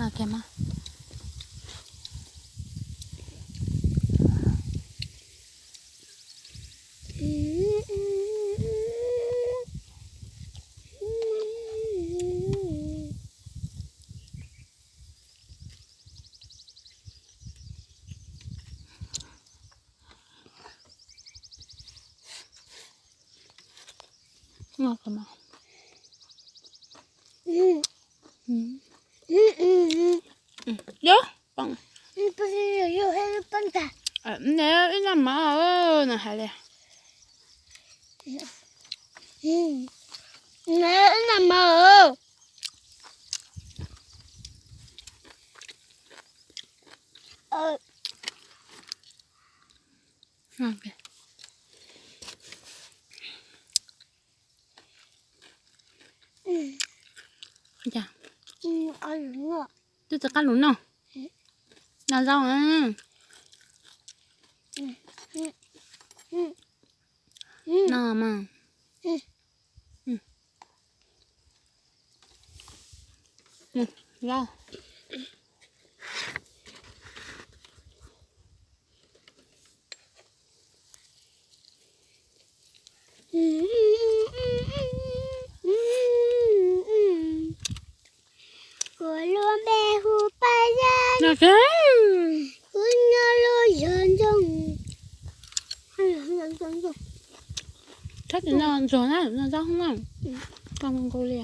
Ok mas. Ngon kawg mas. Yog, neb ib noj mov, nws hais li. Neb ib noj mov. Twb tsis qab lus noj. Noj zaub. Noj mas. Zaub. Kuv lub npe hu Paj Yaj, kuv nyob lub zos Ntxoog. Txhob tsis noj ntsuag na, noj zaub na. Koj nkaus li.